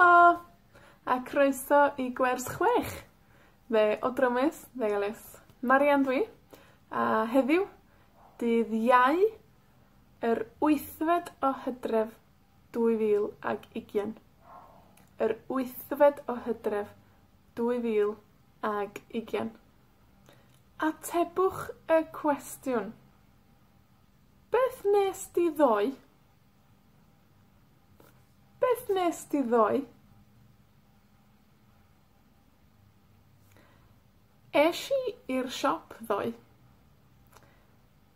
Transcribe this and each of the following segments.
Helo! A croeso i gwers chwech de Otra Mes de Galés. Marian dw i, a heddiw, dydd Iau, yr wythfed o Hydref, 2020. Yr wythfed o Hydref, 2020. Atebwch y cwestiwn. Beth nes di ddoe? Beth nes di ddoe? Esh i i'r siop ddoe.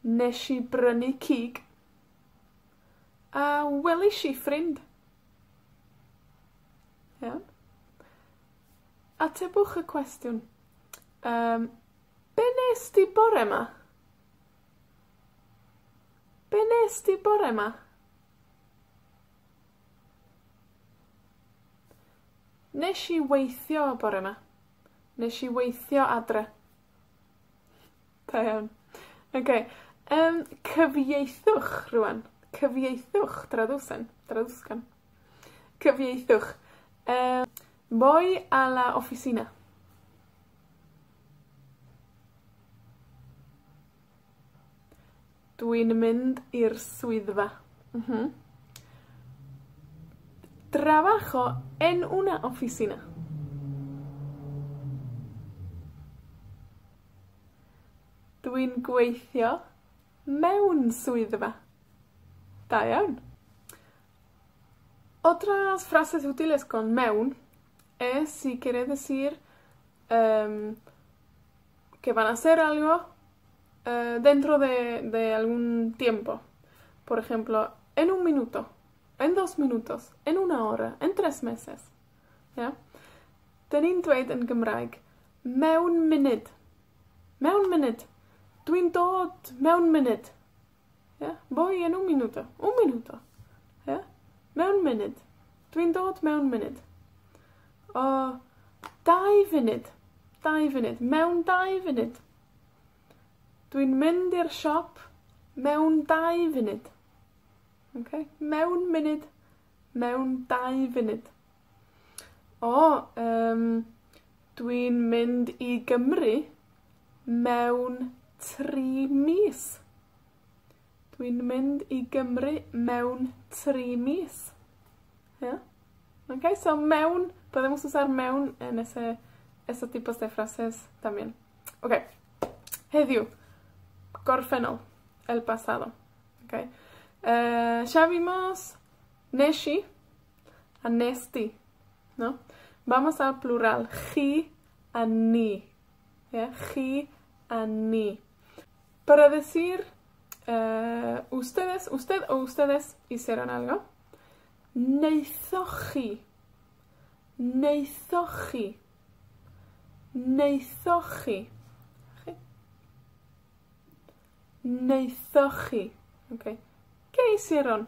Nesh i brynu cig. A welish i ffrind. Iawn? Atebwch y cwestiwn. Yym, be' nest ti bore 'ma? Be' nest ti bore 'ma? Nesh i weithio bore 'ma. Nesh i weithio adre. Da iawn. Oce, yym, cyfieithwch rŵan. Cyfieithwch, traducen, traduzcan. Cyfieithwch. Yy, voy a la oficina. Dwi'n mynd i'r swyddfa. Mhm. Trabajo en una oficina. Dwi'n gweithio mewn swyddfa. Da iawn. Otras frases útiles con mewn es si quiere decir, que van a hacer algo, dentro de de algún tiempo. Por ejemplo, en un minuto, en dos minutos, en una hora, en tres meses. Ia? 'Dyn ni'n dweud yn Gymraeg, mewn munud. Mewn munud. Dwi'n dod mewn munud. Ia? Voy en un minuto, un minuto. Ia? Mewn munud. Dwi'n dod mewn munud. O, dau funud, dau funud, mewn dau funud. Dwi'n mynd i'r siop mewn dau funud. Oce? Mewn munud, mewn dau funud. O, yym, dwi'n mynd i Gymru mewn tri mis. Dwi'n mynd i Gymru mewn tri mis. Ia? Oce, so mewn, podemos usar mewn en ese, esos tipos de frases también. Oce. Heddiw, gorffennol, el pasado, oce? Ya vimos nesh i, a nes di, no? Vamos al plural, chi a ni. Ie? Chi a ni. Para decir, ustedes, usted o ustedes hicieron algo. Naethoch chi. Naethoch chi. Naethoch chi. Chi. Naethoch chi. Oce. ¿Qué hicieron?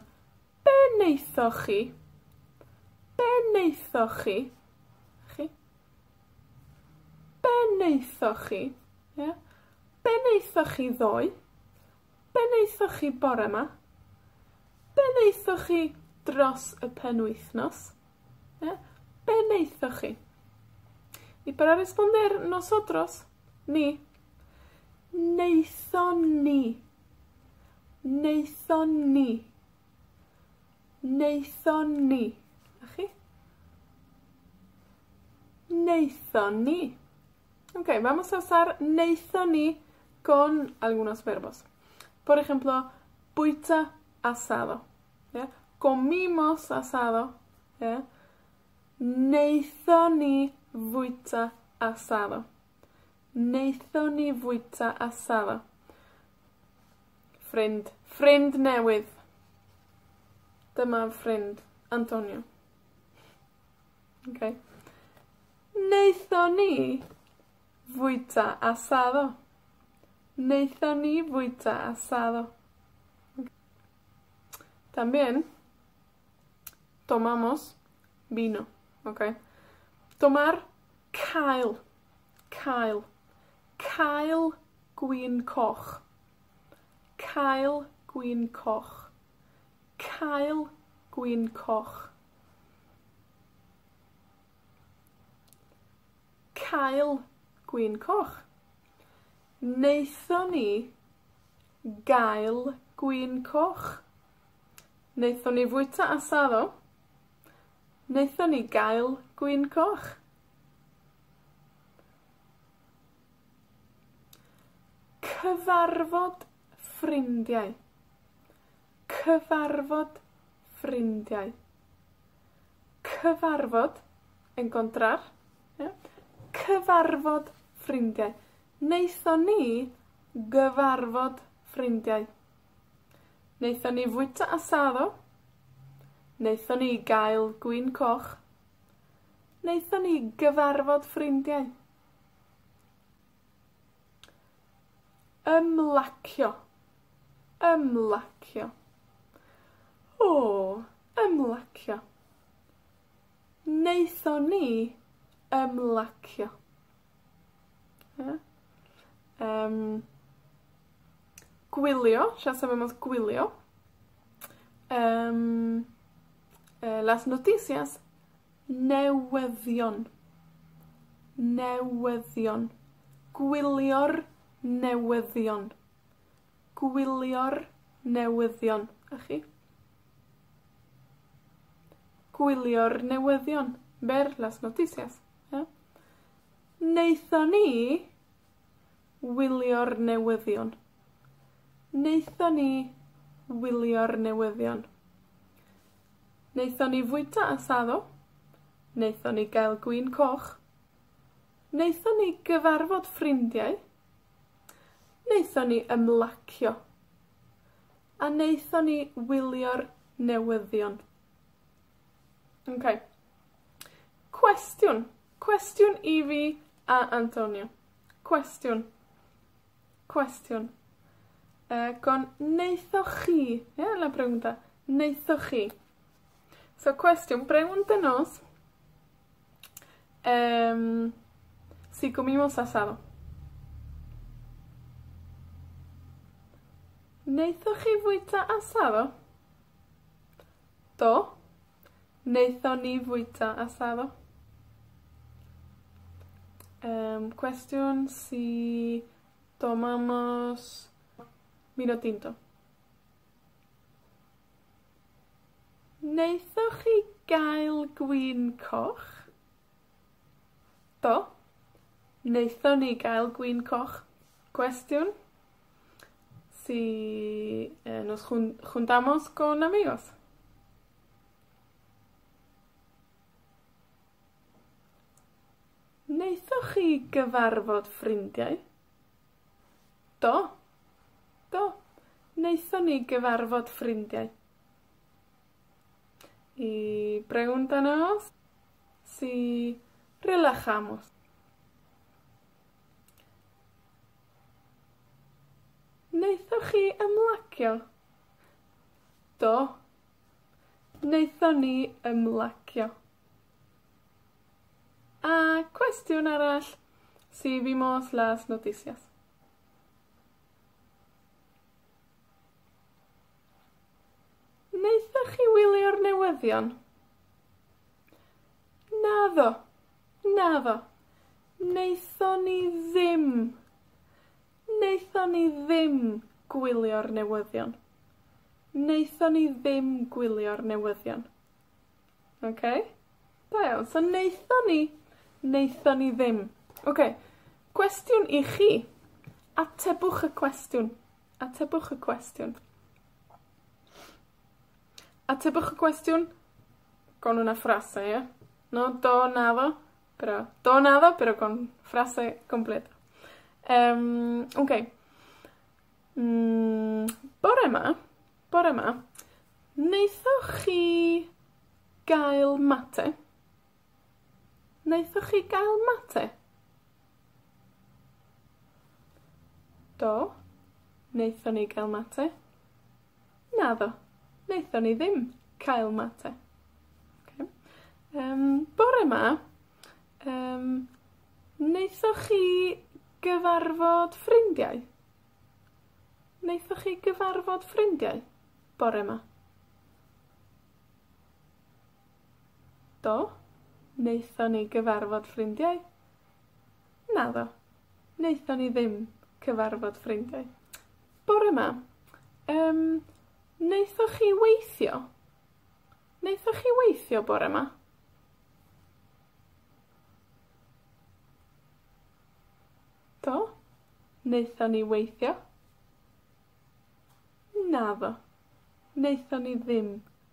Be' naethoch chi? Be' naethoch chi? Chi. Be' naethoch chi? Ie? Be' naethoch chi ddoe? Be' naethoch chi bore 'ma? Be' naethoch chi dros y penwythnos? Ie? Be' naethoch chi? Y para responder nosotros, ni, naethon ni. Naethon ni. Naethon ni. 'Na chi. Naethon ni. Ok, vamos a usar naethon ni con algunos verbos. Por ejemplo, bwyta asado. Ie? Comimos asado. Ie? Naethon ni fwyta asado. Naethon ni fwyta asado. Ffrind. Ffrind newydd. Dyma ffrind, Antonio. Oce? Naethon ni fwyta asado. Naethon ni fwyta asado. También tomamos vino, oce? Tomar, cael, cael, cael gwin coch. Cael gwin coch. Cael gwin coch. Cael gwin coch. Naethon ni gael gwin coch. Naethon ni fwyta asado. Naethon ni gael gwin coch. Cyfarfod ffrindiau. Cyfarfod ffrindiau. Cyfarfod, encontrar, ie? Cyfarfod ffrindiau. Naethon ni gyfarfod ffrindiau. Naethon ni fwyta asado. Naethon ni gael gwin coch. Naethon ni gyfarfod ffrindiau. Ymlacio. Ymlacio. O, ymlacio. Naethon ni ymlacio. Ie? Gwylio, ya sabemos gwylio. Las noticias, newyddion. Newyddion. Gwylio'r newyddion. Gwylio'r newyddion. A chi? Gwylio'r newyddion. Ver las noticias. Ie? Naethon ni wylio'r newyddion. Naethon ni wylio'r newyddion. Naethon ni fwyta asado. Naethon ni gael gwin coch. Naethon ni gyfarfod ffrindiau. Naethon ni ymlacio. A naethon ni wylio'r newyddion. Okay. Cwestiwn. Cwestiwn i fi a Antonio. Cwestiwn. Cwestiwn. Con naethoch chi, ie, la pregunta, naethoch chi. So, cwestiwn, pregúntenos, si comimos asado. Naethoch chi fwyta asado? Do. Naethon ni fwyta asado. Cwestiwn, si tomamos vino tinto. Naethoch chi gael gwin coch? Do. Naethon ni gael gwin coch. Cwestiwn, si nos juntamos con amigos. Naethoch chi gyfarfod ffrindiau? Do. Do. Naethon ni gyfarfod ffrindiau. Y pregúntanos si relajamos. Naethoch chi ymlacio? Do. Naethon ni ymlacio. A cwestiwn arall, si vimos las noticias. Naethoch chi wylio'r newyddion? Naddo. Naddo. Naethon ni ddim. Naethon ni ddim gwylio'r newyddion. Naethon ni ddim gwylio'r newyddion. Okay? Da iawn. So naethon ni, naethon ni ddim. Okay. Cwestiwn i chi. Atebwch y cwestiwn. Atebwch y cwestiwn. Atebwch y cwestiwn con una frase, ie? No do, naddo, pero do, naddo, pero con frase completa. Okay. Bore ma, bore ma, naethoch chi gael mate? Naethoch chi gael mate? Do, naethon ni gael mate. Naddo, naethon ni ddim cael mate. Okay. Bore ma, naethoch chi gyfarfod ffrindiau? Naethoch chi gyfarfod ffrindiau bore ma? Do, naethon ni gyfarfod ffrindiau. Naddo. Naethon ni ddim cyfarfod ffrindiau. Bore 'ma, yym, naethoch chi weithio? Naethoch chi weithio bore 'ma? Do, naethon ni weithio. Naddo, naethon ni ddim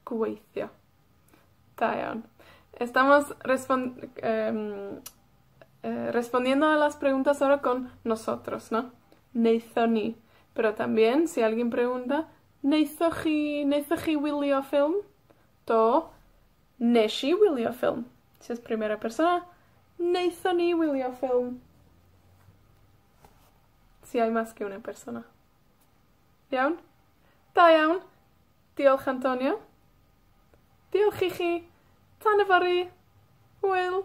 gweithio. Da iawn. Estamos respon- respondiendo a las preguntas ahora con nosotros, no? Naethon ni. Pero también, si alguien pregunta, naethoch chi, naethoch chi wylio ffilm? Do. Nesh i wylio ffilm. Si es primera persona, naethon ni wylio ffilm. Si hay mas que una persona. Iawn? Da iawn. Diolch Antonio. Diolch i chi. Tan yfory. Hwyl.